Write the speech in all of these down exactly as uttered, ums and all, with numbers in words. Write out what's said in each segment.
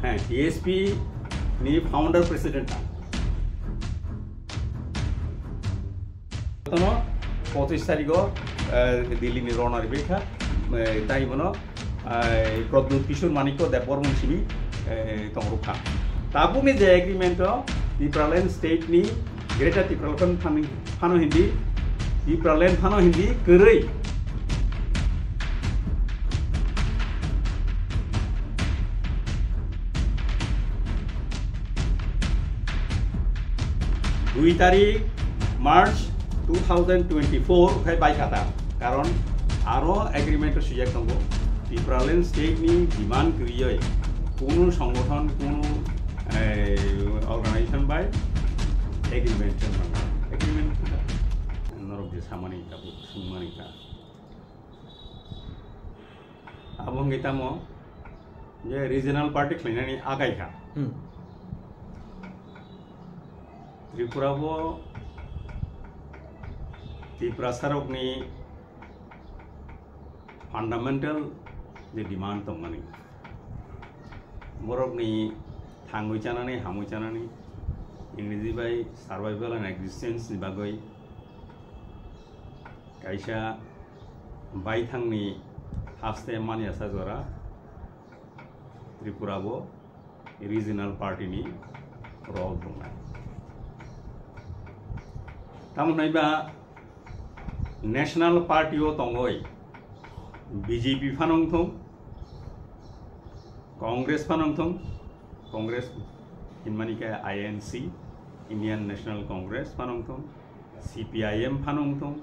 Heh, T S P ni founder president ang. Tono pochis tarikh o, eh, Delhi ni rona ribekha, eh, tai bono, eh, Pradyut Kishore Manikya Debbarman simi, eh, tongrokha. Tabukni je agreement o Tipraland state ni Greater Tipraland phano hindi, Tipraland phano hindi kwrwi. Dui tarik March two thousand twenty-four khai bai kata, karon aro agreement o swijak tongo, Tipraland state ni demand kwrwi kunu songothon, kunu, eh, organization bai agreement khe nang, agreement khe nang. Norok je samani tabuk sungmani ta. Abo hwnkhe tamo je regional party khlainani agai kha. Hmm. Tripura bo Tiprasa rokni fundamental je demand tongmani, borokni thangwi chanani, hamwi chanani, Ingreji bai survival and existence ni bagwi kaisa baithangni haste manyasa jora Tripura bo regional party ni role tongnai. Tamo hwnwi ba national party o tongoi B J P phano wngthung, Congress phano wngthung, Congress hinmani khe I N C, Indian National Congress phano wngthung, C P I M phano wngthung,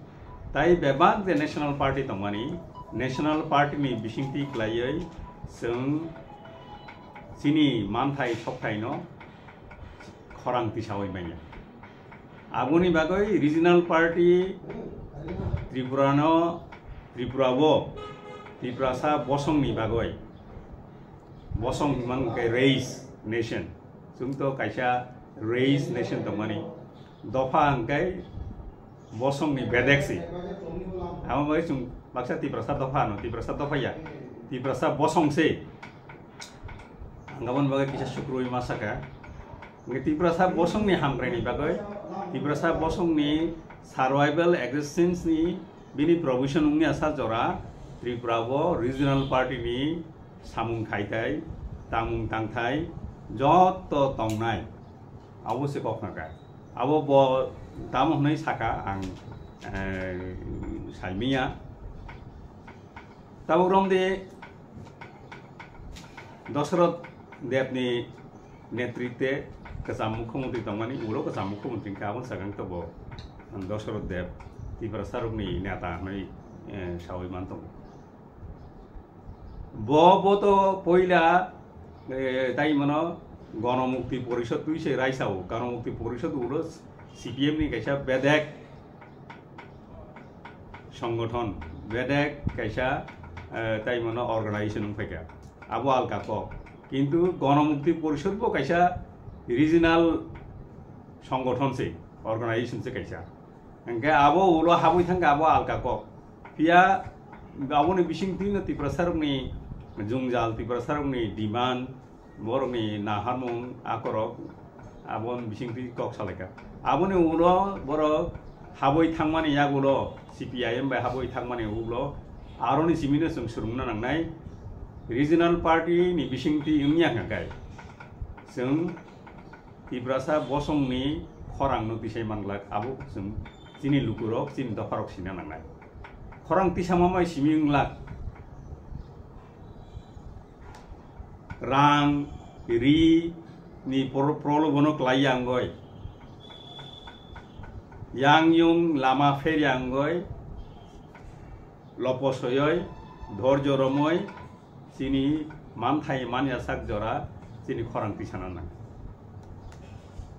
tai bebak je national party tongmani, national party ni bisingtwi kwlaiwi chwng chini manthai sokthai no khorang tisawi manya. Aboni bagwi regional party Tripura no, Tripura o Tiprasa bosong ni bagwi, bosong hwnmani khe race nation, chwng to kaisa race nation tongmani, dopha hwnkhe bosong ni bedek se. Amo bai chwng baksa Tiprasa dopha ano, Tiprasa dopha ya, Tiprasa bosong se. Ang aboni bagwi kisa sukrui ma saka. Hwnkhe Tiprasa bosong ni hamkrai ni bagwi, Tiprasa bosong ni survival existence ni bini provision wngya sa jora Tripura o regional party ni samung khaitai, tangmung tangthai, joto tongnai. Abo se kok nangkha. Abo bo tamo hwnwi saka ang, eh, saimiya. Tabuk romdi Dosoroth Deb ni netritwe kwcham mukhyamantri tongmani, ulo kwcham mukhyamantri hwnkhe aboni sakang to bo Dosoroth Deb, Tiprasa rokni neta hwnwi, eh, sawi man tongo. Bo, bo to poila, eh, tai mano Gonomukti Porishod twi se raisa o. Gonomukti Porishod ulo C P M ni kaisa bedek songgothon, bedek kaisa, eh, tai mano organization wng phaikha. Abo alka kok. Kintu Gonomukti Porishod bo kaisa regional songgothon se, organization se kaisa. Hwnkhe abo ulo habwi thangkha, abo alka kok. Phiya aboni bisingtwino Tiprasarokni jwngjal, Tiprasarokni demand, borokni naharmung akorok, aboni bisingtwi kok salaikha. Aboni ulo borok habwi thangmani yagulo, C P I M bai habwi thangmani ulo, aroni simino chwng swrwngna nangnai, regional party ni bisingtwi wngya hwnkha khe chwng Tiprasa bosongni khorangno tisai manglak, abo chwng chini lukurok, chini dopharok sina nangnai. Khorang tisama mai simi wnglak. Rang, ri ni pro-, prolobono klai ya wngoi. Yang yung lama pher ya wngoi. Loposoyoi, dhorjo romoi, chini manthai manya sak jora chini khorang tisana nang.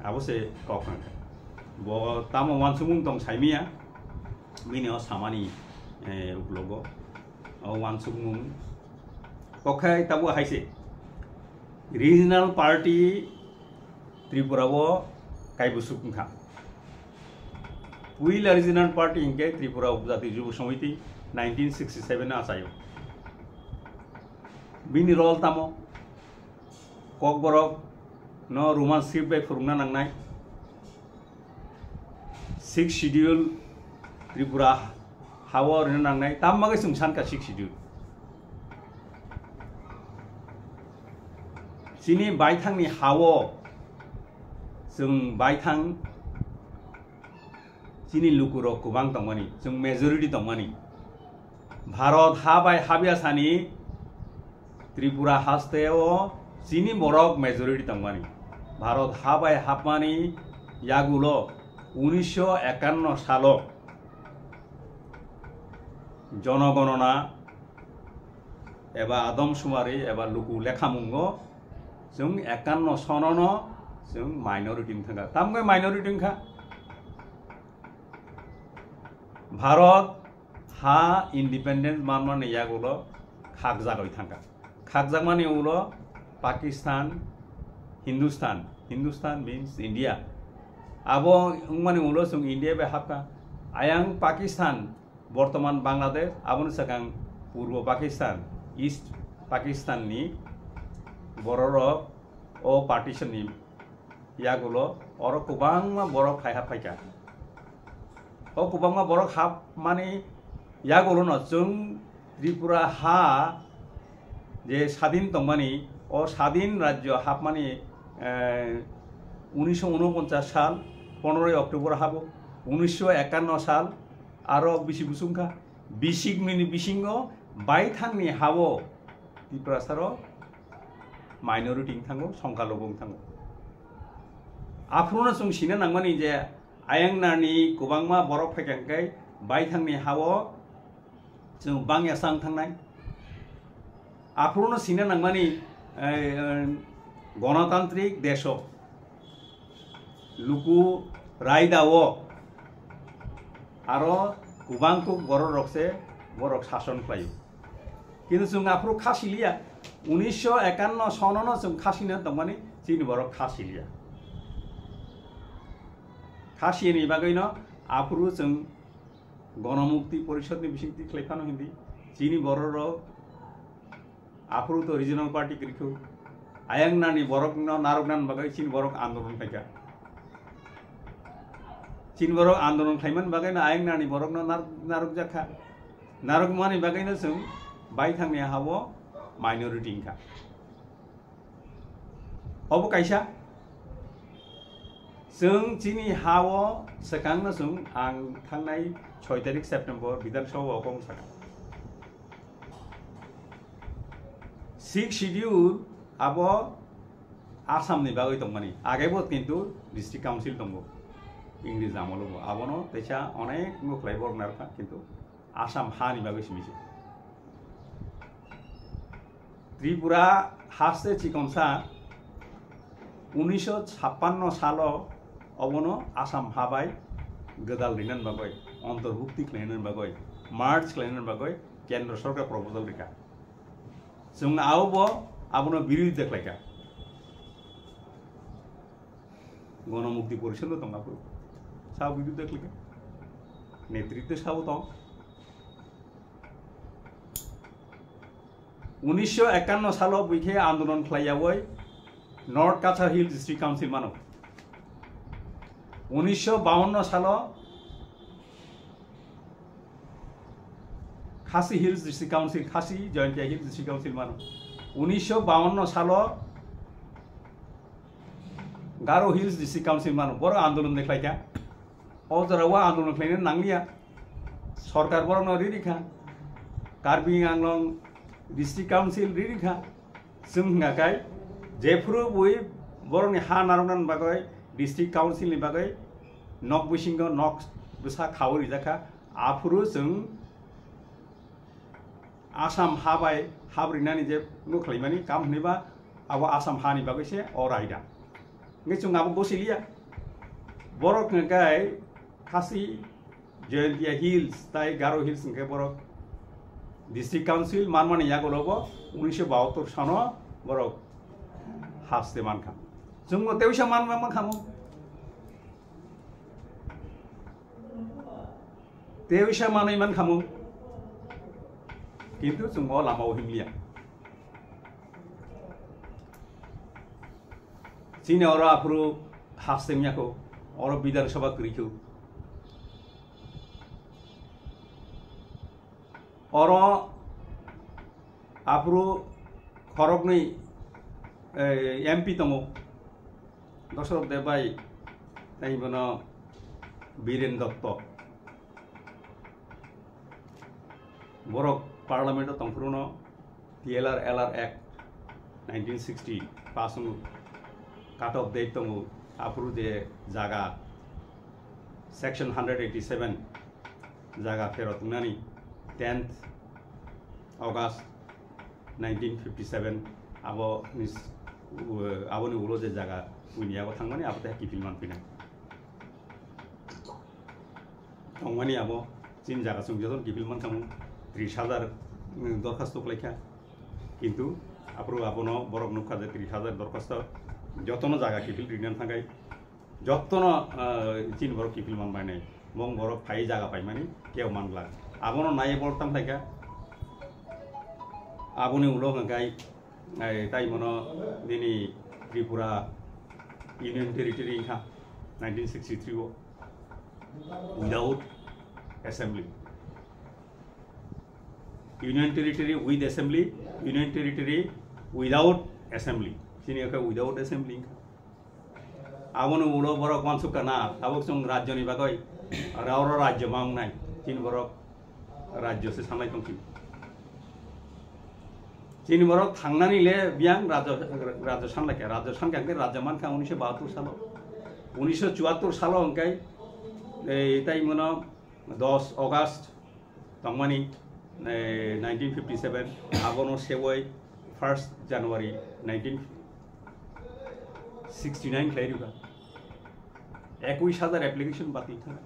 Abo se kok nang. Bo tamo wansukmung tong saimiya, bini o samani, eh, uklogo. O wansukmung kok khai tabo hai se. Regional party Tripura o kaibusuk wngkha. Puila regional party hinkhe Tripura Upjati Jubo Samiti nineteen sixty seven o achaio. Bini role tamo? Kokborok no Roman script bai phwrwngna nangnai. Sixth schedule Tripura hao rwna nangnai. Tam bagwi chwng sankha sixth schedule. Chini baithangni hao chwng baithang chini lukurok kwbang tongmani, chwng majority tongmani. Bharat ha bai habya sani Tripura hasteo chini borok majority tongmani. Bharat ha bai hapmani yagulo unisho ekanno salo jonogonona eba adom sumari eba luku lekhamungo chwng ekanno sonono chwng minority wngkha. Tamgwi minority wngkha. Bharat ha independence manmani yagulo khakjagwi thangkha. Khakjakmani ulo Pakistan, Hindustan, Hindustan means India. Abo wngmani ulo chwng India bai hapkha. Ayang Pakistan, bortoman Bangladesh, aboni swkang Purbo Pakistan, East Pakistan ni bororok o partition ni yagulo oro kwbangma borok phaiha phaikha. O kwbangma borok hapmani yagulono chwng Tripura ha je sadin tongmani, o sadin rajyo hapmani, eh, unisho unoponchas sal, ponoroi October habo, unisho ekanno sal, aro bisi busungkha, bisikni bisingo baithangni hao Tiprasarok minority wng thango, songkha lobo wng thango. Aphuru no chwng sina nangmani je ayang nani kwbangma borok phaikha hwnkhe baithangni hao chwng bangya chang thangnai. Aphuru no sina nangmani, eh, eh, gonotantrik deso luku raida o aro kwbang kuk borok rok se borok sason khlaio. Kintu chwng aphuru kha siliya, unisho ekanno sono no chwng kha sina tongmani chini borok kha siliya. Kha siyani bagwi no aphuru chwng Gonomukti Porishod ni bisingtwi khlai phano hindi chini borok rok aphuru to regional party kwrwikhu. Ayang nani borok no narwk nan bagwi chini borok andolon khlaikha. Chini borok andolon khlaimani bagwi no ayang nani borok no nar-, narwk jakha. Narwk mani bagwi no chwng baithangni hao minority wngkha. Obo kaisa. Chwng chini hao swkang no chwng ang thangnai soi tarik September Bidhan Sabha o kong sakha. Sixth schedule abo Assam ni bagwi tongmani. Age bo kintu district council tongo. English amolo bo. Abono teisa onek no khlai borok narwkha kintu Assam ha ni bagwi simi se. Tripura haste chikonsa unisho chappanno salo obono Assam ha bai gwdal rinani bagwi, ontorbhukti khlainani bagwi, merge khlainani bagwi Kendra Sorkar proposal rikha. Chwng aobo abono birodita khlaikha. Gonomukti Porishod no tong aphuru. Sao birodita khlaikha. Netritwo sao tong. Unisho ekanno salo buikhe andolon khlaiyawi North Cachar Hills District Council mano. Unisho bawanno salo Khasi Hills District Council, Khasi Jaintia Hills District Council mano. Unisho bawanno salo Garo Hills District Council mano. Borok andolon de khlaikha. O jora o andolon khlaina nangliya. Sorkar borokno ri rikha. Karbi Anglong District Council ri rikha. Chwng hwnga khe jephuru bui borokni ha narwknani bagwi district council ni bagwi nok bisingo nok bwsa khaui rijak kha, aphuru chwng Assam ha bai hap rinani je no khlaimani kam hwnwi ba abo Assam ha ni bagwi se o raida. Hwnkhe chwng abo gosiliya. Borok hwnga khe Khasi Jaintia Hills tai Garo Hills hwnkhe borok district council manmani yagulo bo unisho bahattor sano borok haste mankha. Chwngno tewisa man, man, mankha mo. Tewisa manwi mankha mo. Kintu chwng o lama o himliya. Chini oro aphuru haste wngya kho, oro Bidhan Sabha kwrwi kho. Oro aphuru khoroknwi, eh, M P tongo, Dosarot Deb bai, tei bono Biren Dotto. Borok parliament o tongphuru no T L R L R Act nineteen sixty pass wngwi cut off date tongo, aphuru je jaga section hundred eighty seven jaga pherot wngnani tenth August nineteen fifty seven abo ni s-, u-, aboni ulo je jaga wngya abo thangmani abo tei kiphil manphinai. Tongmani abo chini jaga chwng jotono kiphil mankha mung tris hajar, mm, dorkhasto khlaikha. Kintu aphuru abono borok nukha je tris hajar dorkhasto jotono jaga kiphil rinani thangkhai jotono, ah, chini borok kiphil manbainai. Mung borok phai jaga paimani keu mangla. Abono naiwi bol tang khlaikha. Aboni ulo hwnkhai, ai, tai mono nini Tripura Union Territory wngkha nineteen sixty-three o without assembly. Union Territory with assembly, Union Territory without assembly. Chini wngkha without assembly wngkha. Aboni ulo borok uansukha na, tabuk chwng rajyoni bagwi, oro rajyo ma wngnai, chini borok rajyo se sanai tongsi. Chini borok thangnani le biyang rajyo, rajyo sanlaikha, rajyo sankha hwnkhe rajyo mankha unisho bahattor salo. Unisho chuattor salo hwnkhe, ei, tai mono dos August tongmani, eh, nineteen fifty seven, abono sewoi first January nineteen sixty nine khlai rwkha. Ekwis hajar application batil thangkha.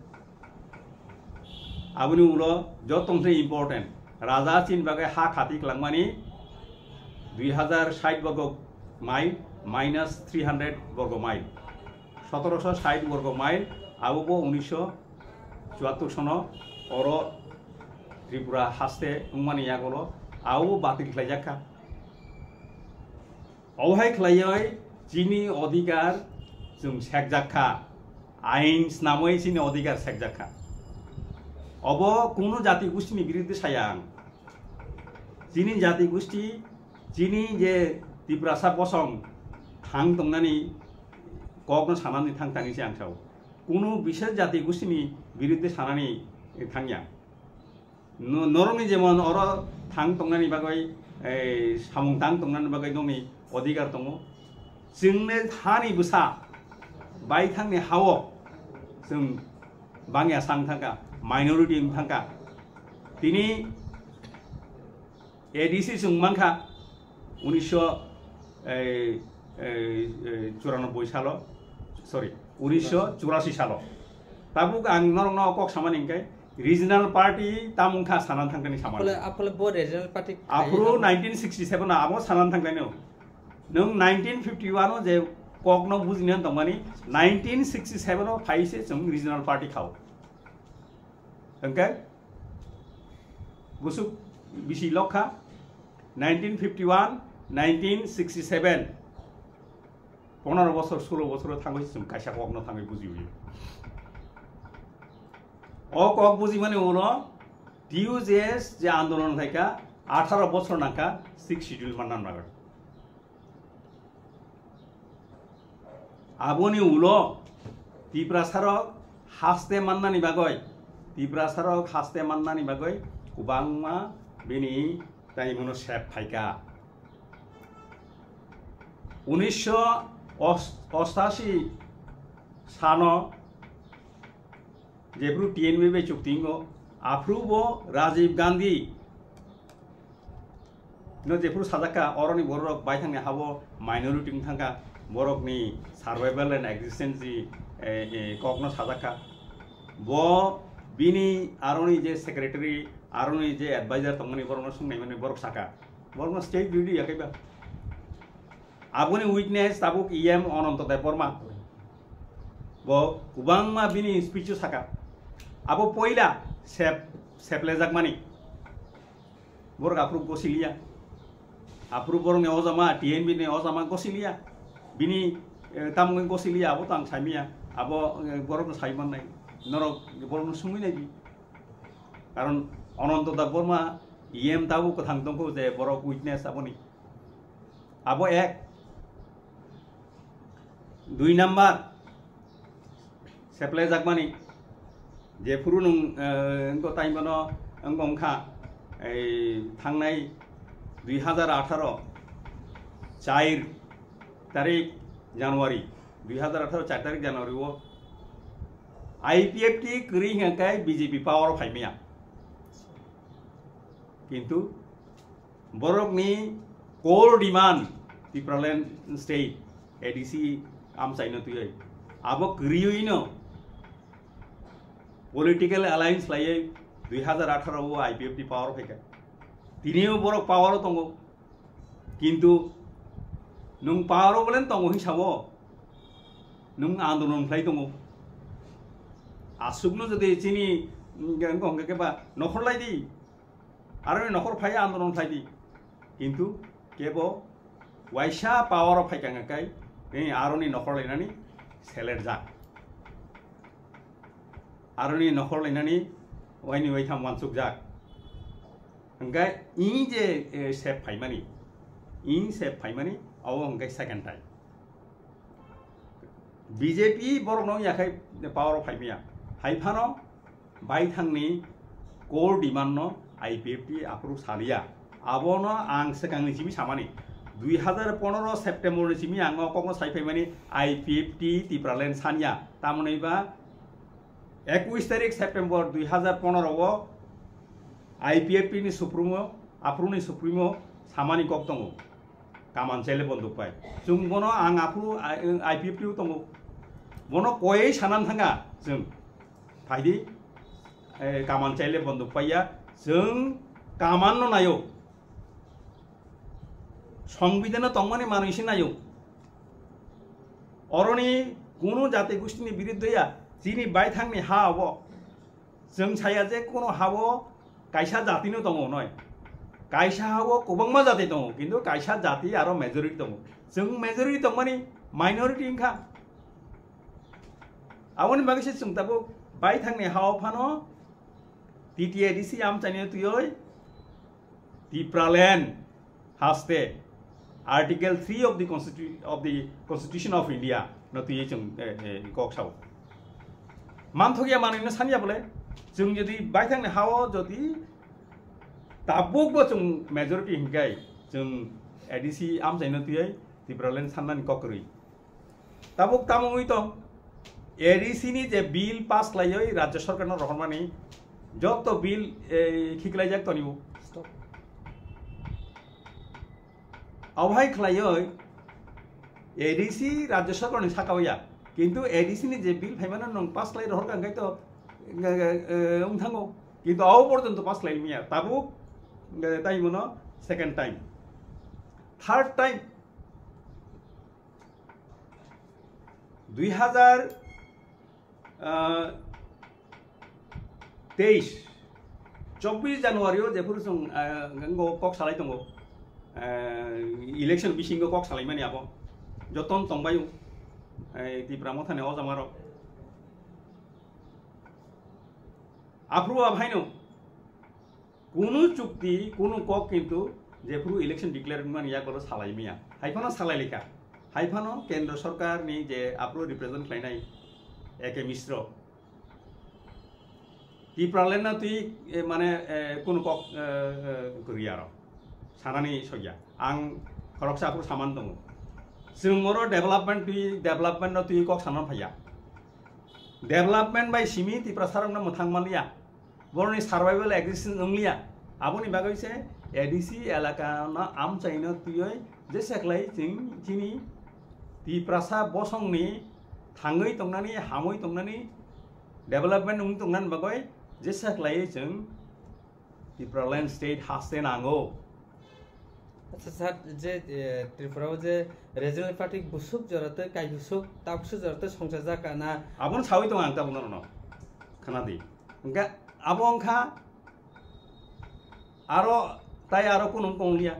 Aboni ulo jotong se important. Raja chini bagwi ha khati kwlangmani dui hajar sait borgo mile minus three hundred borgo mile. Sotorosho sait borgo mile, abo bo unisho chuattor sono oro Tripura haste wngmani yagulo abo batil khlaijakha. Obohai khlaiwi chini odhikar chwng sekjakha, ain snamwi chini odhikar sekjakha. Obo kunu jati gustini biruddhe saya ang. Chini jati gusti, chini je Tiprasa bosong thang tongnani kokno sanani thang tangwi se ang sao. Kunu bises jati gustini biruddhe sanani thangya. No-, norokni jemon oro thang tongnani bagwi, ei, samung tang tongnani bagwi nokni odhikar tongo. Chwngni hani bwsa baithangni hao chwng bangya sang thangkha, minority wng thangkha. Tini A D C chwng mankha unisho, ei, ei, ei, churanobboi salo, sorry, unisho churasi salo. Tabuk ang norokno kok samani hwnkhe regional party tamo wngkha sanan thangkani samani. Aphole, aphole bo regional party Aphuru nineteen sixty seven o abo sanan thangkani. Nwng nineteen fifty one o je kokno bujina tongmani, nineteen sixty seven o phaise chwng regional party khao. Hwnkhe busuk bisi lokha nineteen fifty one, nineteen sixty seven, ponero bosor, sulo bosoro thangwi chwng kaisa kokno thangwi bujiwi. O kok bujimani ulo T U J S je andolon khaikha, atharo bosor nangkha sixth schedule manna nagar. Aboni ulo Tiprasarok haste mannani bagwi, Tiprasarok haste mannani bagwi kwbangma bini tai mono sep phaikha. Unisho ostashi sano jephru T N B bai chukti wngo, aphru bo Rajiv Gandhi no jephru sajakha, oroni borok baithangni habo minority wng thangkha, borokni survival and existence ni, eh, eh, kokno sajakha. Bo bini aroni je secretary, aroni je advisor tongmani borokno sungnaimani borok saka, borokno state duty yakaiba. Aboni witness tabuk E M Ananto Debbarma. Bo kwbangma bini speech o saka. Abo poila sep, seplejakmani. Borok aphuru gosiliya. Aphuru borokni ojama, T N B ni ojama gosiliya. Bini eh, tamo wngwi gosiliya, abo to ang saimanya. Abo, eh, borokno sai mannai. Norok borokno sumui nai di. Karon Ananta Debbarma E M tabuk kwthang tongkho je borok witness aboni. Abo ek. Dui number, seple jakmani, jephuru nwng, eh, wngkha time bono, wngkha wngkha, ei thangnai dui hajar atharo chair tarik January, dui hajar atharo chair tarik January o I P F T kwrwi hwnka khe B J P power o phaimaya. Kintu borokni core demand Tipraland state A D C amchaino twiwi abo kwrwino political alliance laiwi dui hajar atharo o I P F T power phaikha. Tinio borok power o tongo. Kintu nwng power o bole tongo hinsabo nwng andolon khlai tongo. Asukno jodi chini, mm, hwnkhe ba nokhor lai di. Aroni nokhor phai andolon khlai di. Kintu kebo waisa power o phaikha hwnka khe, eh, aroni nokhor lainani seler jak. Aroni nokhor lainani waini waitham wansuk jak. Hwnka i je, eh, sep phaimani, i sep phaimani, abo hwnka second time. B J P borokno yakhai power o phaimaya. Hai phano baithangni core demand no I P F T aphuru saliya. Abono ang swkangni simi samani. Dui hajar pondro September ni simi ang o kokno sai phaimani I P F T Tipraland sanya. Tamoni ba ekush tarik September dui hajar pondro o I P F T ni Supremo, aphuruni Supremo samani kok tongo. Kaman chaile bonduk pai. Chwng bono ang aphuru I-, I P F T o tongo. Bono koi sanan thanga chwng. Phaidi, eh, kaman chaile bonduk paiya. Chwng kaman no nayo. Songbidano tongmani manwi se nayo. Oroni kunu jati gustini biruddhe ya, chini baithangni ha obo. Chwng saya je kunu hao kaisa jatino tongo noi. Kaisa hao kwbangma jati tongo, kintu kaisa jati aro majority tongo. Chwng majority tongmani minority wngkha. Aboni bagwi se chwng tabuk baithangni hao phano T T A D C amchaini twiwi Tipraland haste Article three of the Constitu-, of the Constitution of India no twiwi chwng, eh, eh, kok sao. Manthokya manwino sanya bole, chwng jodi baithangni hao jodi tabukbo chwng majority hinkai chwng A D C amchaino twiwi Tipraland sannani kok kwrwi. Tabuk tamo wngwi tong, A D C ni je bill pass khlaiwi Rajya Sarkar no rohormani, joto bill, eh, khiklaijak tonibo. Stop. Awhai khlaiwi A D C Rajya Sarkar ni saka ya, kintu A D C ni je bill phaimano nwng pass khlai rohorkha hwnkhe to, eh, eh, wng thango, kintu abo porjonto pass khlai manya, tabuk, eh, tai mono second time, third time. Dui hajar, ah, teis, chobbish January o jephuru chwng, ah, wngkha kok salai tongo, ah, election bisingo kok salaimani abo joton tongbaio, eh, Tipra Mothani o jamarok. Aphuru abo haino kunu chukti, kunu kok kintu jephuru election declare wngmani yagulo salai maya. Hai phano salai likha. Hai phano Kendra Sarkar ni je aphuru represent khlainai A K Mishra, Tipraland no twi, eh, mane, eh, kunu kok, eh, eh, kwrwi aro. Sanani sokya. Ang khoroksa aphuru saman tongo. Chwng oro development twi, development no twi kok sanan phaiya. Development bai simi Tiprasa rokno mwthang manliya. Boroni survival existence wngliya. Aboni bagwi se A D C elaka no amchaino twiwi jesa khlai chwng chini Tiprasa bosongni thangwi tongnani, hamwi tongnani, development wng tongnani bagwi jesa khlai chwng Tipraland state haste nango. Acha sir, je, eh, Tripura o je regional party busuk joratwi, kai busuk, ta busuk joratwi songchajak na? Abono sawi tongo ang tabuk norokno. Khna di. Hwnkhe abo wngkha aro tai aro kunu wngkha wngliya.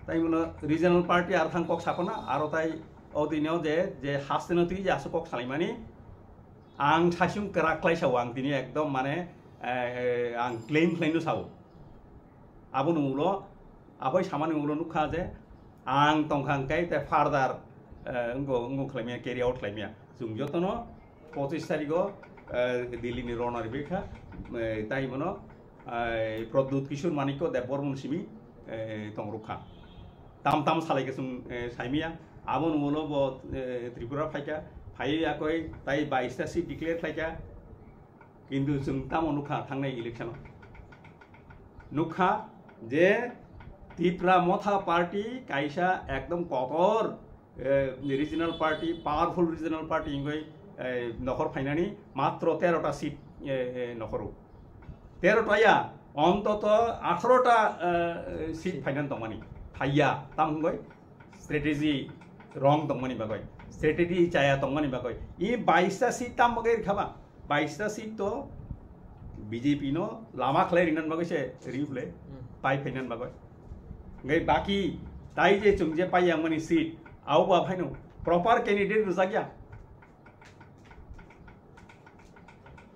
Tai mono regional party ar thang kok sakona, aro tai o dino je, je haste no twi je aswk kok salaimani, ang saichung kwrak khlai sao, ang tini ekdom mane, eh, ang claim khlaino sao. Aboni ulo, abai samani ulo nukha je ang tongkha hwnkhe te further, eh, wngko, wngko khlaimya, carry out khlaimya. Chwng jotono pochis tarigo, eh, Delhi ni rona ribikha, eh, tai mono, eh, Pradyut Kishore Manikya Debbarman simi, eh, tongrukha. Tam tam salai ke chwng, eh, saimya. Aboni ulo bo, eh, Tripura phaikha, phaiwi akoi tai baista seat declare khlaikha. Kintu chwng tamo nukha thangnai election o? Nukha je Tipra Motha Party kaisa ekdom kotor, eh, regional party, powerful regional party wngwi, eh, nokhor phainani matro tero ta seat, eh, eh, nokhoro. Tero ta ya, ontoto atharo ta, eh, seat phainan tongmani. Phaiya, tam wngwi strategy wrong tongmani bagwi, strategy chaya tongmani bagwi. I baista seat tam bagwi rikha ba? Baista seat to B J P no lama khlai rinan bagwi se riuple, Hmm. pai phainan bagwi. Ngai baki tai je chwng je pai yang mani seat, au ba phaino proper candidate rwjak ya.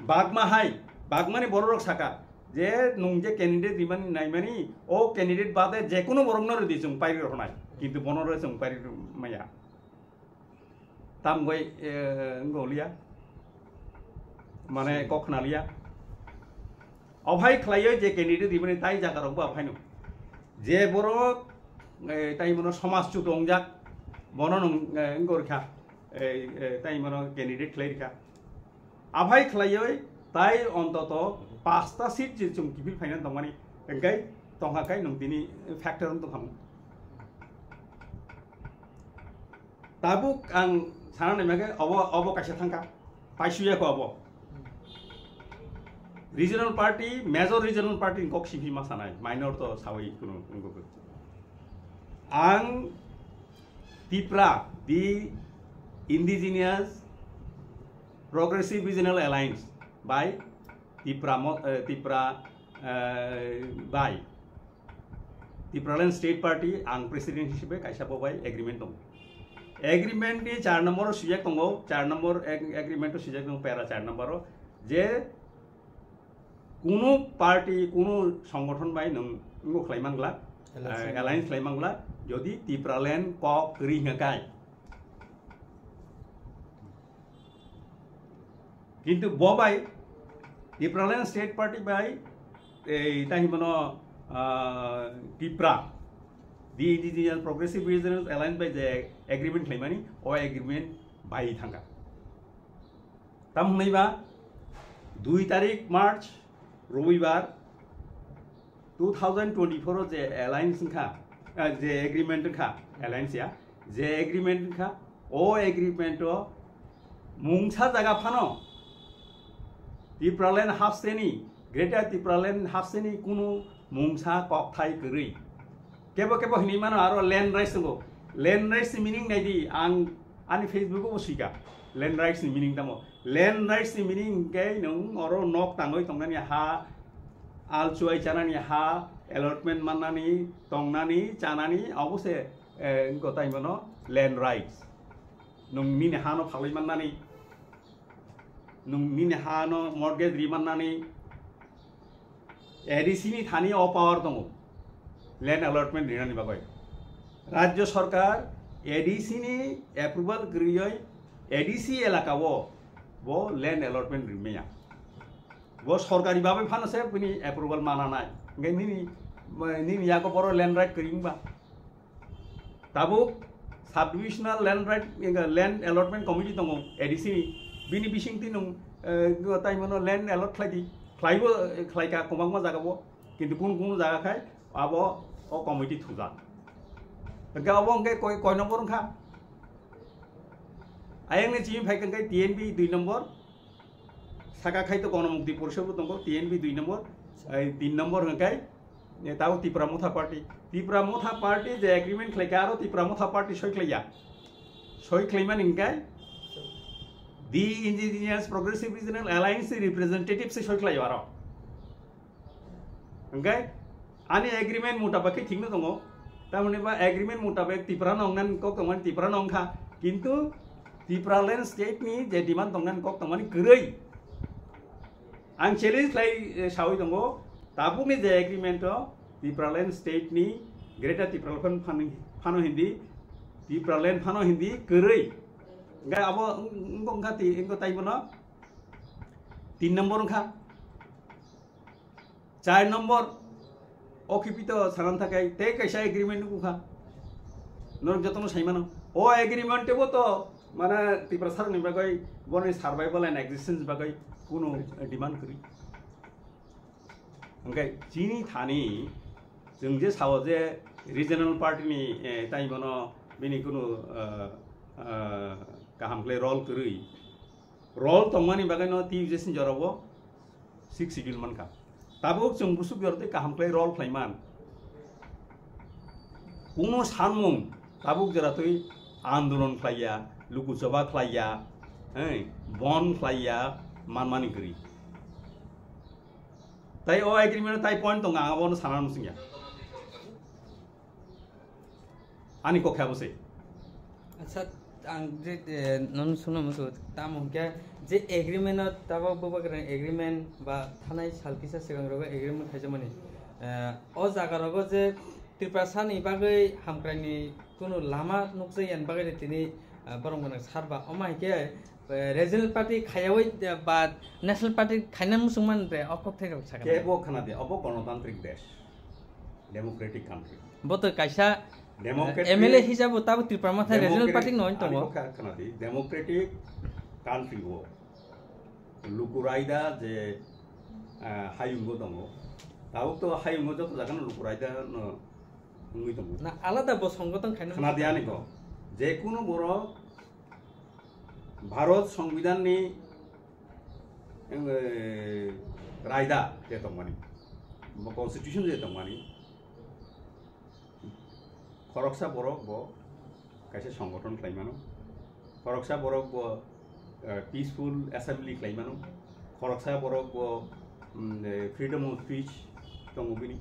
Bagma hai, bagmani bororok saka je nung je candidate rimani naimani, o candidate bade je kuno borok no rwdi chwng pai rwnai, kintu bono rw chwng pai maya. Tam goi, eh, wngoliya. Mane kok khnaliya. Ophai khlaiyo je candidate rimani tai jaga rok bo aphaino. Je borok, eh, tai mono somaj chutongjak, bono nung, eh, wngorkha, eh, eh, tai mono candidate khlairikha. Aphai khlaioi tai ontoto pasta seat je chwng kiphil phainan tongmani, hwnkhe tongkha kai nung tini factor wng tongkha. Tabuk ang sana naimake obo, obo kaisa thangkha, paisuya ko obo. Regional party, major regional party ni kok simi ma sanai, minor to sawi kuno wngkuk. Ang Tipra, the Indigenous Progressive Regional Alliance by Tipra, mo- eh, Tipra, eh, by Tipraland State Party, ang president hisabe kaisa bo bai agreement tongo. Agreement ni char number o swijak tongo, char number ag- agreement o swijak tongo, para char number o, je kunu party, kunu songgothon bai nwng wngbo khlai mangla, Alliance. Eh, alliance khlai mangla, jodi Tipraland kok kwrwi hwnka kai. Kintu bo bai Tipraland State Party bai, ei, tai hwnmano, ah, Tipra, the Indigenous Progressive Regional Alliance bai je agreement khlaimani, o agreement bai thangkha. Tam hwnwi ba, dui tarik March, Robibar, two thousand twenty-four o je alliance wngkha, ah, je agreement wngkha, alliance ya, je agreement wngkha, o agreement o mungsa jaga phano Tipraland hapseni, Greater Tipraland hapseni kunu mungsa kokthai kwrwi. Kebo kebo hinwi mano aro land rights tongo. Land rights ni meaning naidi, ang ani Facebook o bo swika. Land rights ni meaning tamo? Land rights ni meaning hwnkhe nwng oro nok tangwi tongnani ha, alchuai chanani ha, allotment mannani, tongnani, chanani, obo se, eh, wngkha tai mano land rights. Nwng nini ha no phalwi mannani, nwng nini ha no mortgage ri mannani, A D C ni thani o power tongo land allotment rinani bagwi. Rajya Sarkar A D C ni approval kwrwi A D C elaka o bo land allotment rimaya. Bo sorkari babai phano se bini approval mana nai. Hwnkhe nini, nini yago boro land right kwrwi wngba. Tabuk subdivisional land right, land allotment committee tongo A D C ni, bini bisingtwi nwng, eh, tai mano land allot khlai di, khlaibo, eh, khlaika kwbangma jaga o, kintu kunu kunu jaga khai abo o committee thujak. Hwnkhe abo hwnkhe koi, koi number wngkha? Ayang ni chini phai hwnkhe T N B dui number, saka khai to Ganamukti Porishad bo tongo, T N B dui number, ai tin number hwnkhe, e, tabo Tipra Motha Party. Tipra Motha Party je agreement khlaikha, aro Tipra Motha Party soi khlaiya. Soi khlaimani hwnkhe The Indigenous Progressive Regional Alliance representative se soi khlaio aro. Hwnkhe ani agreement mutabak khe thikno tongo, Tamoni ba agreement mutabek Tripura no wngnani kok tongmani Tripura no wngkha, kintu Tipraland state ni je demand tongmani kok tongmani kwrwi. Ang challenge khlai, eh, sawi tongo, tabukni je agreement o Tipraland state ni Greater Tipraland phano, phano hindi, Tipraland phano hindi kwrwi. Hingke abo wng-, wngkha ti-, wngkha tai bono tin number wngkha. Char number, o khipito sanan thakai tei kaisa agreement nukha. Norok jotono saimano. O agreement tebo to, mane, Tiprasarokni bagwi, boni survival and existence bagwi kunu demand kwrwi. Hingke chini thani, chwng je sao je regional party ni, eh, tai bono bini kunu, eh, eh, kaham khlai role kwrwi. Role tongmani bagwi no T U J C ni jorao six schedule mankha. Tabuk chwng busuk jortwi kaham khlai role khlaiman. Kunu sanmung tabuk joratwi andolon khlaiya, luku choba khlaiya, eh, bon khlaiya, manmani kwrwi. Tai o agreement tai point tongo, ang abono sana muchungya. Ani kok khe abo se. Acha, ang je, eh, nono sungna muchungo, tamo hwnkhe je agreement o tabok bubagrang agreement ba thanai sal kisa swkang rogo agreement khaijakmani, eh, o jaga rogo je Tiprasa ni bagwi hamkrai ni kunu lama nukjak yani bagwi tini, eh, borok mwnang sar ba. Omo hai khe, eh, regional party khaiyawi, eh, ba national party khaina muchungmani de o kok thai rok sakha. Kebo khana de, obo gonotantrik desh. Democratic country. Bo to kaisa, democratic, eh, M L A hisabo tabo Tripura mathai regional democratic party no ani tongo. Kok kha-, khana di, democratic country o luku raida je, ah, hayungo tongo. Tabuk to hayungo joto jaga no luku raida no wngwi tongo. Na alada bo songothon khaina khana di ani ko. Je kunu borok Bharat Songbidan ni, eh, raida je tongmani, bo constitution je tongmani, khoroksa borok bo kaisa songothon khlai mano, khoroksa borok bo, eh, peaceful assembly khlai mano, khoroksa borok bo, mm, eh, freedom of speech tongo bini.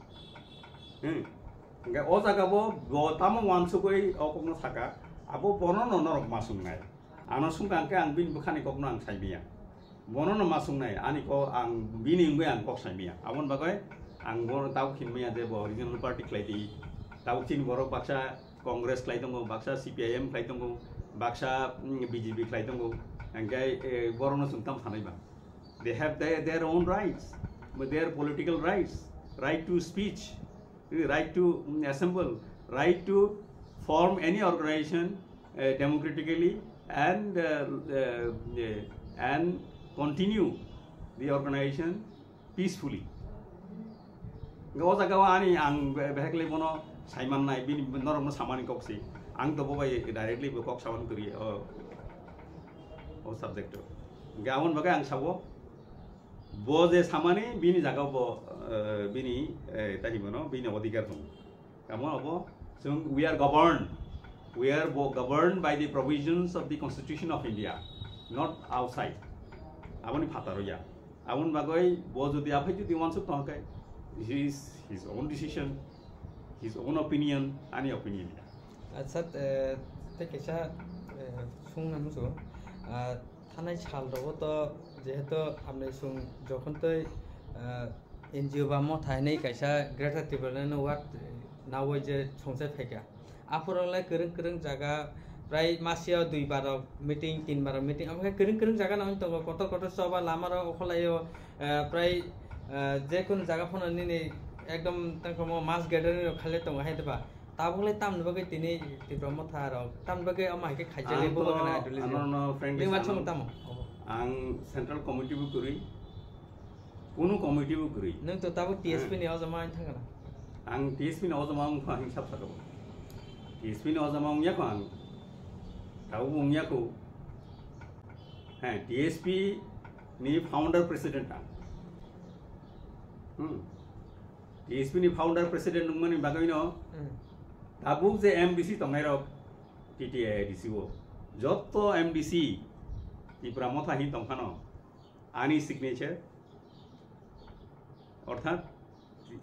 Hmm. Hingke o jaga bo, bo tamo wansugwi o kokno saka, abo bono no norok ma sungnai. Ano sungkha hingke ang bini bwkhani kokno ang saimaya. Bono no ma sungnai, ani kok ang bini wngwi ang kok saimaya. Aboni bagwi ang bono tabuk hinmaya je bo regional party khlai di. Tabuk chini borok baksa Congress khlai tongo, baksa C P I M khlai tongo, baksa, mm, B J P khlai tongo. Hingke, eh, borokno chwng tamo sanai ba. They have their, their own rights, their political rights, right to speech, right to, mm, assemble, right to form any organization, uh, democratically and, uh, uh, uh, and continue the organization peacefully. Hingke o jaga o ani ang be-, behekle bono saiman nai, bini norokno samani kok si. Ang to bo bai directly bo kok saman kwrwi o, o subject o. Hingke aboni bagwi ang sabo, bo je samani bini jaga bo, eh, bini, eh, tani bono bini odhikar tongo. Tamo abo chwng, we are governed, we are bo-, governed by the provisions of the Constitution of India, not outside. Aboni phataro ya. Aboni bagwi bo jodi aphai jodi wansuk tongkhe, this is his own decision, his own opinion, ani opinion ya. Acha, eh, tei kaisa, eh, sungna muchungo. Ah, thanai sal rogo to jehetu amni sung jokhon tei, ah, N G O ba motha hinwi kaisa Greater Tipraland no ward, eh, nawi je songchai phaikha. Aphuru le kwrwng kwrwng jaga prai masio dui bar rok meeting, tin bar rok meeting, abo khe kwrwng kwrwng jaga no wng tongo, kotor kotor choba lama rok okholaio, eh, prai, eh, je kunu jaga phano nini ekdom tangkhomo mass gathering rok khaile tongo hai diba? Tabuk le tamni bagwi tini Tipra motha rok tamni bagwi omo hai khe khaijak le ang bubagra to, idol ano no friendly nwng ma sano. Chwng tamo? Ang central committee bo kwrwi, kunu committee bo kwrwi. Nwng to tabuk T S P ni ojama wng thangkha na? Ang T S P ni ojama wng pha hing sab sakha bo. T S P ni ojama wng yakho ang. Tabuk wng yakho. He, T S P ni founder president ang. Hmm. T S P ni founder president wngmani bagwino, hmm, tabuk je M D C tongnai rok T T A D C o, jotto M D C Tipra motha hin tongphano ani signature, orthat,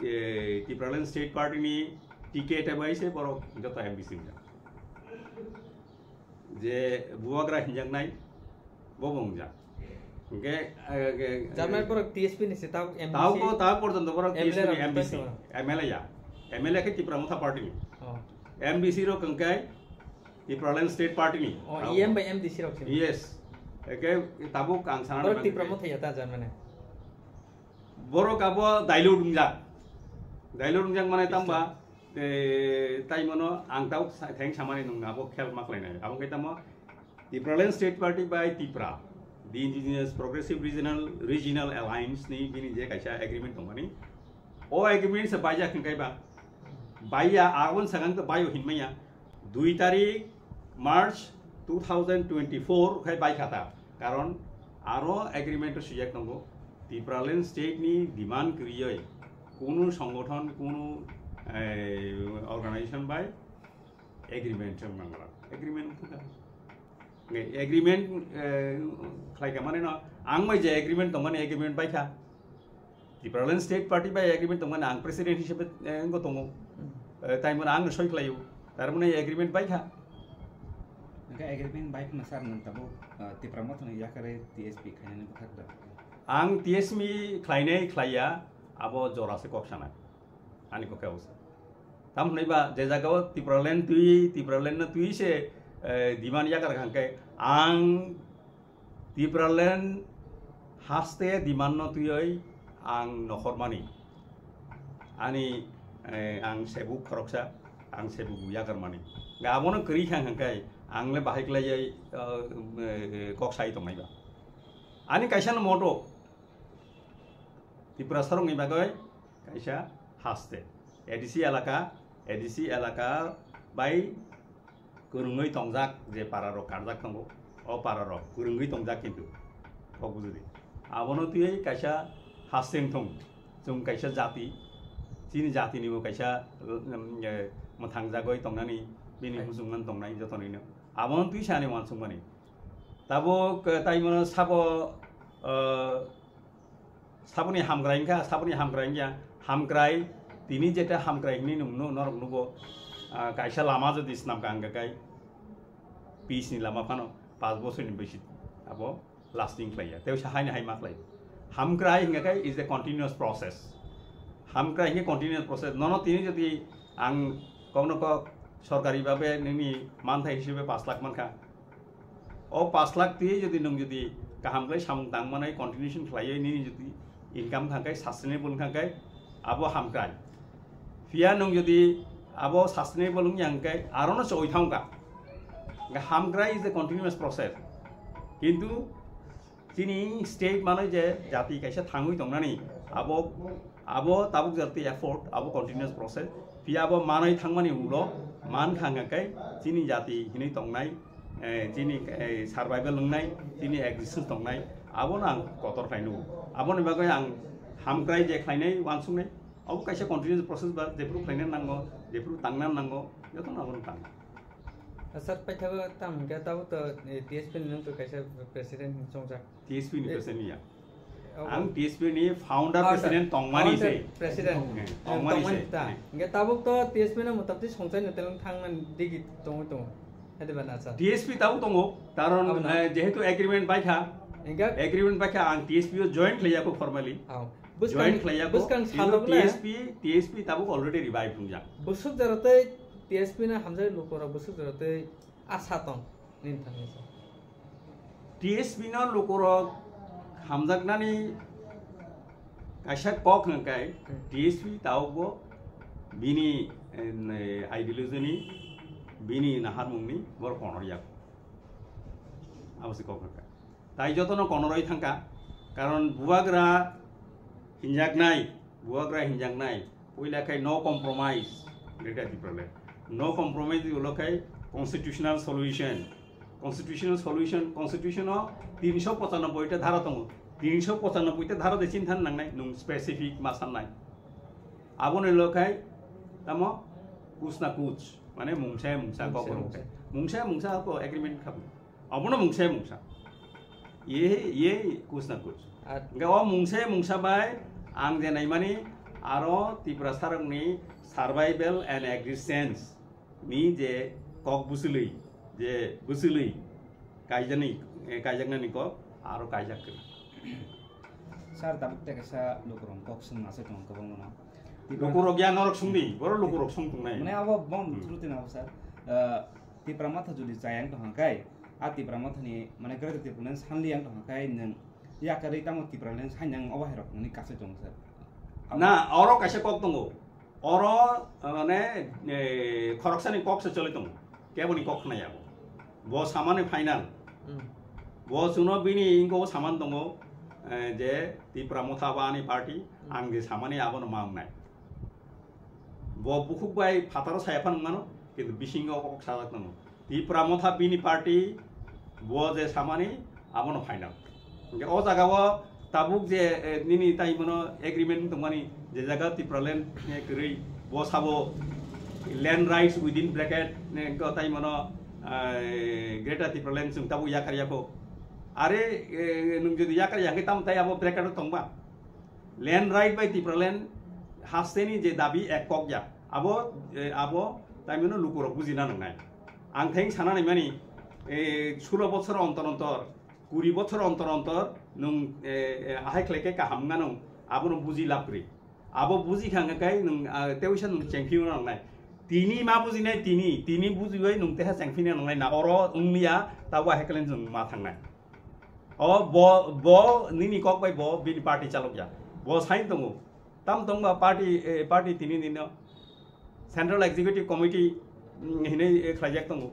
eh, Tipraland State Party ni T K te bai se borok joto M D C wngjak. Je bubagra hinjaknai, bo bo wngjak. Hwnkhe, eh, eh, Jamai borok T S P ni se, tabuk M D C. Tabuk bo, tabuk porjonto borok M L A T S P ni rok M D C. Bai se. M L A ya. M L A khe Tipra Motha Party ni. Oh. M D C rok hwnkhe Tipraland State Party ni. Oh, tabuk E M bai M D C rok se. Yes. Hwnkhe tabuk ang sana borok nang Tipra khe. Motha ya ta Jamai. Borok abo dilute wngjak. Dilute wngjak mane tamba, eh, tai mano ang tabuk sa-, theng samani nung abo khel ma khlainai. Abo khe tamo Tipraland State Party by Tipra, the Indigenous Progressive Regional, Regional Alliance ni bini je kaisa agreement tongmani. O agreement se baijak hwnkhe ba, baiya aboni sakang to baio hinmaya. Dui tarik March two thousand twenty-four khai baikha ta. Karon aro agreement o swijak tongo. Tipraland state ni demand kwrwiyoi kunu songothon, kunu, eh, organization bai agreement se mangra. Agreement wngkha. Nge agreement, eh, khlaika mane no, ang bai je agreement tongmani agreement baikha. Tipraland State Party bai agreement tongmani ang president hisabe, eh, wngwi tongo. Hmm. Eh, tai mano ang soi khlaio. Tar mane agreement baikha. Hwnkhe agreement baikha na sir, nwng tabuk, eh, Tipra Mothani yakare T S P khainani bwkhak da? Ang T S P khlainai khlaiya, abo jora se kok sanai. Ani kokhe abo se. Tam hwnwi ba je jagao Tipraland twi, Tipraland no twi se, eh, demand yakar kha hwnkhe ang Tipraland haste demand no twiwi ang nokhormani. Ani, eh, ang sebuk khoroksa, ang sebuk yakarmani. Ga abono kwrwi kha hwnkhe ang le bahai khlaiwi, eh, eh, kok sai tongnai ba. Ani kaisa no moto Tiprasa rokni bagwi kaisa haste. A D C elaka, A D C elaka bai kwrwngwi tongjak je para rok karjak tongo, o para rok kwrwngwi tongjak kintu. Kok bujidi. Abono twiwi kaisa haste wngthung. Chwng kaisa jati, chini jatini bo kaisa, um, eh, mwthangjagwi tongnani, bini muchungmani tongnai jotonino. Abono twi sani uansukmani. Tabuk, eh, tai mano sabo, eh, saboni hamkrai wngkha, saboni hamkrai wngya, hamkrai, tini jeta hamkrai hwnwi nung-, nung-, norok nugo, ah, kaisa lama jodi swnamkha hwnkha khe, peace ni lama phano, panch bosorni bisi abo lasting khlaiya, tei sa haino hai ma khlai. Hamkrai hwnkha khe is a continuous process. Hamkrai hwnkhe continuous process. Nono tini jodi ang kokno kok sorkari babe nini manthai hisabe panch lakh mankha, o panch lakh twi jodi nwng jodi kaham khlai samung tang manai continuation khlaiwi nini jodi income thangkhai sustainable wngkha khe abo hamkrai. Phiya nwng jodi abo sustainable wngya hwnkhe arono choi thangkha. Hwnkhe hamkrai is a continuous process. Kintu chini state manwi je jati kaisa thangwi tongnani abo Abo tabuk jati effort, abo continuous process. Phiya abo manwi thangmani ulo man kha hwnkha khe chini jati hinwi tongnai, eh, chini, eh, survival wngnai, chini existence tongnai, abono ang kotor khlai nugo. Aboni bagwi ang hamkrai je khlainai uansuknai, abo kaisa continuous process ba jephuru khlaina nango, jephuru tangna nango, jotono abono tang. Sir, paithago tam hwnkhe tabuk to, eh, T S P ni nwng to kaisa president hinwi chongjak. T S P ni president ya. Oh, ang T S P ni founder president tongmani se. President. Eh, tongmani se. Hingke tabuk to T S P no motamti songchai no teleng thangman digi tongo tongo. Hadi ba na sa. T S P tabuk tongo, karon, eh, jehetu agreement baikha. Hingke agreement baikha, ang T S P o join khlaiya ko formally. Join khlaiya ko. Buskang salok na. T S P, T S P tabuk already revive wngjak. Busuk jora tei T S P na hamjai lukorok busuk jora tei asa tong. Nini thangwi sa. T S P no lukurok hamjaknani kaisa kok hwnkhe T S P tabukbo bini, eh, ideology ni, bini naharmungni borok konorya. Abo se kok hwnkha. Tai jotono konoroi thangkha, karon bubagra hinjaknai, bubagra hinjaknai, puila khai no compromise, Greater Tipraland. No compromise ulo khai constitutional solution. Constitutional solution, constitution o tinsho pochanoboi ta dhara tongo. Tinsho pochanoboi ta dhara de chini than nangnai, nung specific ma sannai. Aboni ulo khai tamo kuch na kuch, mane mungsa mungsa kok rok khai. Mungsa mungsa ko agreement khabu. Abono mungsa mungsa. Ye, ye kuch na kuch. Hingke o mungsa mungsa bai ang je naimani aro Tiprasa rokni Survival and existence ni je kok bwswlwi, je bwswlwi kaijani, eh, kaijaknani kok aro kaijak kwrwi. Sir, tabuk tei kaisa lukurok kok swngma se tongo kwbangma no. Lukurok ya norok swngdi, boro lukurok swng tongnai. Mane abo bom Hmm. through tini abo sir. Ah, Tipra Motha jodi chayang tongkha kai, a Tipra Motha ni mane Greater Tipraland sanliyang tongkha kai nwng yakarwi tamo Tipraland sainang obo hai rok nini kaisa tongo sir. Na, oro kaisa kok tongo. Oro, eh, mane, eh, khoroksani kok se choli tongo. Keboni kok khnaya bo. Bo samani final. Hmm. Bo chuno bini ingo saman tongo, eh, je Tipra Motha ba ani party, Hmm. ang je samani abono ma wngnai. Bo bukhuk bai phataro saya phan wngmano, kintu bisingo kok sajak tongo. Tipra Motha bini party, bo je samani, abono final. Hingke o jaga o tabuk je, eh, nini tai mono agreement tongmani, je jaga Tipraland, eh, kwrwi, bo sabo land rights within bracket, eh, ko tai mono, eh, Greater Tipraland chwng tabuk yakar yako. Are, eh, nwng jodi yakar ya hingke tamo tai abo bracket o tongba? Land right bai Tipraland hasteni je dabi ek kok ya. Abo, eh, abo tai mono lukurok bujina nangnai. Ang theng sana naimani, eh, sulo bochor ontor ontor, kuri bochor ontor ontor nwng, eh, eh, ahai khlai khe kaham wngna nwng abono buji lab kwrwi. Abo buji kha hwnga kai nwng, ah, teisa nwng chengphino nangnai. Tini ma bujinai tini, tini bujiwi nwng teha chengphino nangnai na oro wngliya tabo ahai khlai nwng ma thangnai. O bo, bo nini kok bai bo bini party chalok ya. Bo sai tongo. Tam tongba party, eh, party tini nino Central Executive Committee, mm, hinui, eh, khlaijak tongo.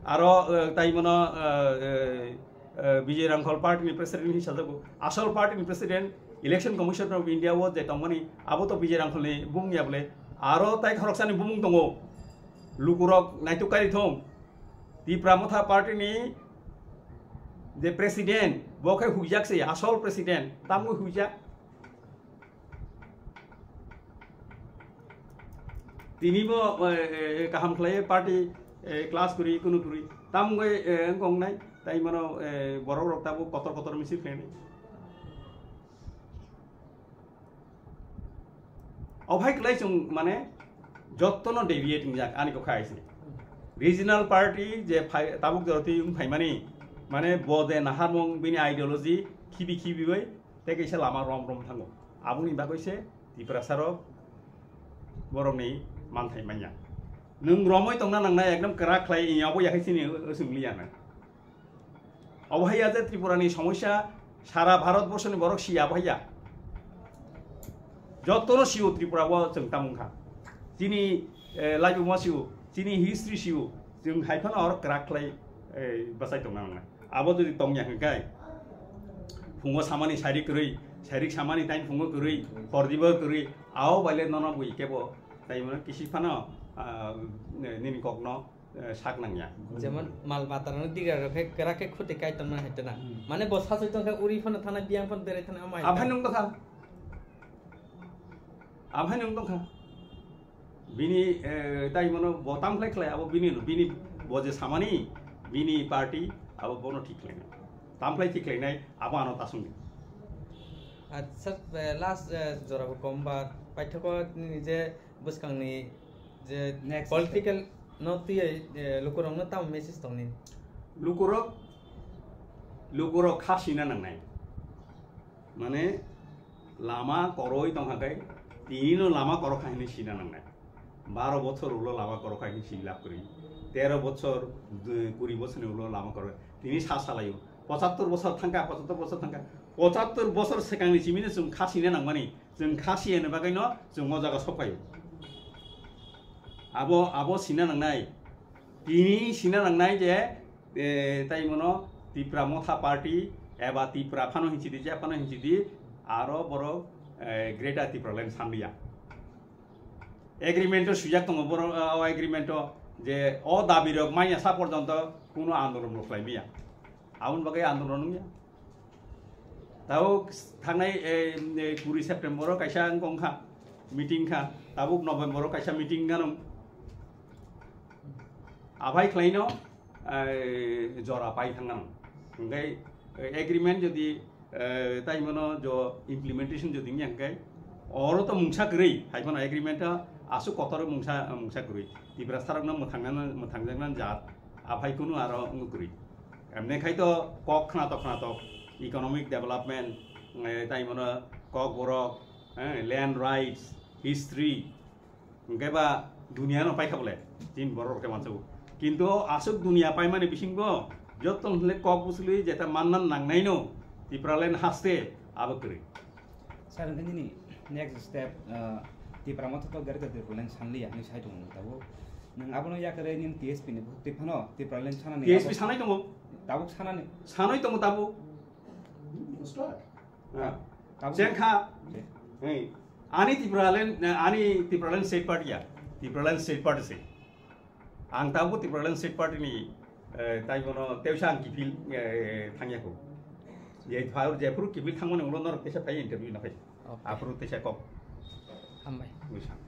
Aro, eh, tai mono, eh, eh, eh, Bijay Rangkhol party ni president hinui sajago. Asol party ni president Election Commission of India o je tongmani abo to Bijay Rangkhol ni bung ya bole. Aro tai khoroksani bumung tongo. Lukurok naituk kari thung. Tipra Motha party ni je president, bo khe huijak se, asol president, tamo huijak. Tini bo, eh, eh, kaham khlai party, eh, class kuri, kunu kuri. Tam wngwi, eh, wngkong nai, tai mano, eh, borok rok tabo kotor kotor misil khlai nai. Ophai kwlai chwng mane jottono deviate wngjak ani kokha aisi. Regional party je phai-, tabuk joroti wng phaimani mane bo je naharmung bini ideology khibi khibi bai tei kaisa lama rom rom thango. Aboni bagwi se Tiprasa rok borokni manthai manya. Nwng romoi tongna nangnai ekdom kwrak khlai abo yakhai chini wswng liya na. Obo hai ya je Tripura ni somosya sara Bharat borso ni borok siya bo hai ya. Joto no siyo Tripura o chwng tamung kha. Chini, eh, laibuma siyo, chini history siyo, chwng hai phano oro kwrak khlai, eh, bwsai tong nang nai. Abo jodi tong ya hwn kai, phungo samani sairik kwrwi, sairik samani tai phungo kwrwi, hordibo kwrwi, ao baile nono bui kebo tai mano kisi phano, ah, nini kok no eh, sak nangya. Jemon mal mata rok digra rok khe kwrak khe khuti kai tongma hai tena. Hmm. Mane bo sasoi tong khe uri phano thana biyang phano berai thana amai. Amhai nung tongkha. Amhai nung tongkha. Bini, eh, tai mano bo tam khlai khlai abo bini no, bini bo je samani, bini party abo bono thik khlai nai. Tam khlai thik khlai nai abo ano tasung di. Acha, eh, last, eh, jora bo kom ba paithoko nini je bwskangni je next political no twiwi, eh, lukurokno tamo message tongni? Lukurok, lukurok kha sina nangnai. Mane lama koroi tongkha kai, tinino lama korok kha hinwi sina nangnai. Baro bochor ulo lama korok kha hinwi sini lab kwrwi. Tero bochor, du-, kuri bochorni ulo lama korok. Tini sa salaio. Pochattor bochor thangkha, pochattor bochor thangkha. Pochattor bochor swkangni simino chwng kha sina nangmani. Chwng kha siya ni bagwi no chwng o jaga sok phaio. Abo, abo sina nangnai. Tini sina nangnai je, eh, tai mono Tipra Motha Party eba Tipra phano hinchidi, je phano hinchidi, aro borok, eh, Greater Tipraland sanliya. Agreement o swijak tongo borok, o agreement o je o dabi rok manya sa porjonto kuno andolon rok khlai maya. Aboni bagwi andolon wngya. Tabuk thangnai, eh, eh, kuri September o kaisa wngkha meeting kha, tabuk November o kaisa meeting ganw. Aphai khlaino, eh, jora pai thangano. Hingke, eh, agreement jodi, eh, tai mano jo implementation jodi wngya hingke, oro to mungsa kwrwi, hai mano agreement o Aswk kotor mungsa, mungsa kwrwi. Tiprasarokno mwthangna, mwthangjaknani jat, aphai kunu aro wngwi kwrwi. Emne khai to kok khnatok khnatok, economic development, eh, tai mano kok borok, eh, land rights, history, hwnkhe ba duniano paikha bole, chini borok rok khe mansago. Kintu aswk dunia paimani bisingo joto hwnle kok bwswlwi jeta manna nangnaino Tipraland haste abo kwrwi. Sir, hwnkhe nini next step, uh, Tipra Motha to Greater Tipraland sanliya hinwi sai tongo tabuk. Nwng abono yakarwi nini T S P ni bukhuk twi phano Tipraland sanani T S P abo sanai tongo. Tabuk sanani. Sanai tongo tabuk. Ah. Tabuk. Chengkha. Cheng. Hey. Ani Tipraland, ani Tipraland state party ya. Tipraland state party se. Ang tabuk Tipraland state party ni, eh, tai bono tewsa ang kifil, eh, thangya ko. Je phar, je phuru kifil thangmani ulo norok tesa phai interview na phai. Okay. Aphuru tesa kok. Hambai. Buisang.